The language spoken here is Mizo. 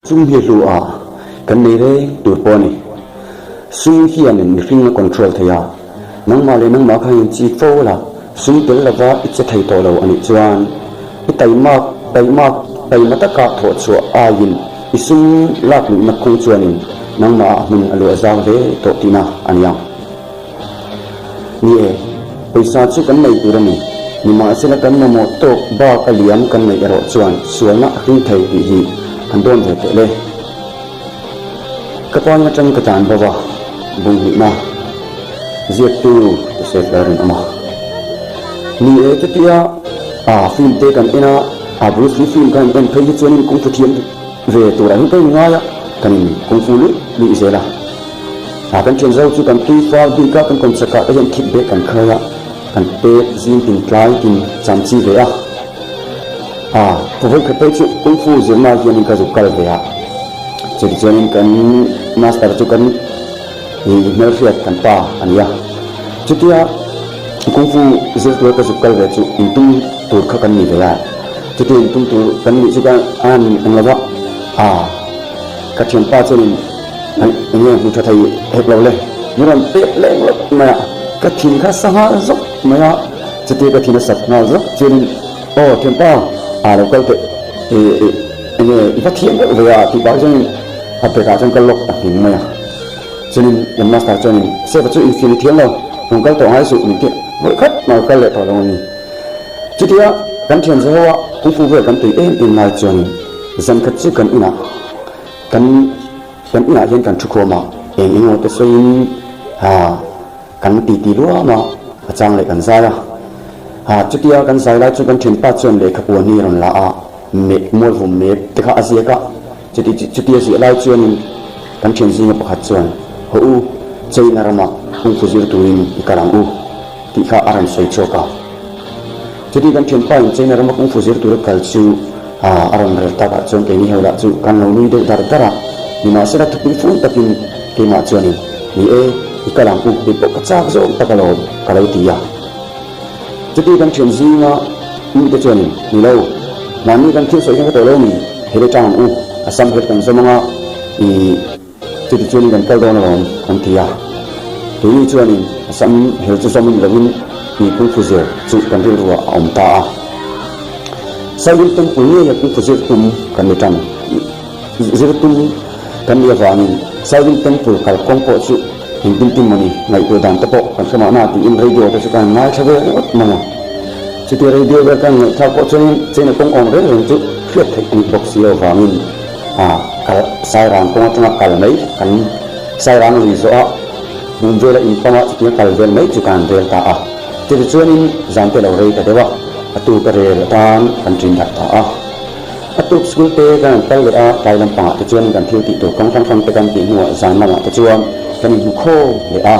Sum hi hlu a, kan nei reng tur pawh a ni. Sum hianin mihring a control thei a, nangmah leh nangmah kha in chik fo la, sum tel lova i che thei tawh lo a nih chuan i taimak taimak taima taka thawh chhuah aiin i sum lak luhna kawng chuanin nangmah ah hmun a luah zau hle tawh tihna a ni ang. Ni e, pawisa chu kan nei tur a ni. Nimahsela kan mamawh tawk bak a liam kan neih erawh chuan sualna a hring thei tih hi han dawn ve teh le. Ka pawn atang ka tlan bo va, bunghmuhna ziaktu Joseph Lalrinawma. Ni e, chutia a film te kan en a, a Bruce Lee film kan en phei hi chuanin kung fu thiam ve turah hian ka inngai a, kan in kung fu luih luih zel a. A kan thian zo chu kan tui fal bik a, kan kawmchak ah te hian khip bek kan khai a, kan pek zing tin tlai tin cham chi ve a. A vawi khat phei chu kung fu zirna hianin ka zuk kal ve a, chuti chuanin kan master chu kan i hmelhriat kan pa a ni a. Chutia kung fu zir tura ka zuk kal ve chu intum tur kha kan ni ve a, chutia intum tur kan nih chu ka an ang lo va, a ka thianpa chuanin Eng nge hmu tha thei hek lo le? Min rawn pek leng lawk mai a, ka thin kha sa nghal zawk mai a, chutia ka thin a sat nghal zawk chuanin Aw thianpa, aa lo kal teh, ih eng nge i va thiam deuh ve a tih pah chuanin a bekah chuan ka lawk ta nghing mai a, chuanin kan master chuanin Sefa chu infiam i thiam lo, rawn kal tawh ngai suh min ti vawi khat mah kal leh tawh lo a ni. Chutia kan thian zaho a kung fu vel kan tui em em lai chuanin zan khat chu kan inah Kan kan inah hian kan thukhawm a, eng eng aw te sawiin ha kan titi luam a, a chang leh kan zai a. Ha chutia kan zai lai chu kan thianpa chuan lehkha puan hi a rawn la a, meh mualvum mep te kha a ziak a, chuti chutia ziah lai chuanin kan thian zinga pakhat chuan Haw u, China ramah kungfu zir turin i kal ang u tih kha a rawn sawi chhuak a. Chuti kan thianpa in China rama kungfu zir tura kal chu a rawn rel takah chuan keini ho lah chu kan lo nui deuh dar dar a, nimahsela thupui fun takin keimah chuanin, Ni e, i kal ang u, kei pawh ka chak zawk tak alawm, ka lo ti a. Chuti kan thian zinga mite chuanin, Ni lo, mahni kan thil sawi hian ka tawh lo mi, hel tang ang u, a sam hel kan zawm anga, i. Chuti chuanin kan kal dawn alawm kan ti a, keini chuanin a sam hel chu zawmin lovin mi kungfu zir chu kan rilruah a awm ta a. Sailung Temple ngeia kungfu zir tum kan ni tan zir tum kan nih avangin Sailung Temple kalkawng pawh chu engtin tin mawni ngaihtuah dan te pawh kan hre mahna tiin radio te chu kan ngaithla ve ringawt mai a. Chutia radio vel kan ngaihthlak pawh chuanin China kawng awm reng reng chu hriat theih a nih bawk si avangin A kal Sairang kawng atanga kal mai kan Sairang lui zawh a, bum vela inpam a chutiang kal vel mai chu kan rel ta a. Chuti chuanin zan te lo rei ta deuh a, a tuk a rel atan kan ṭin darh ta a. A tuk school te kan han kal leh a, tlai lampangah te chuanin kan thil tih tur kawng hrang hrang te kan tih hnuah zan lamah te chuan kan inhmu khawm leh a.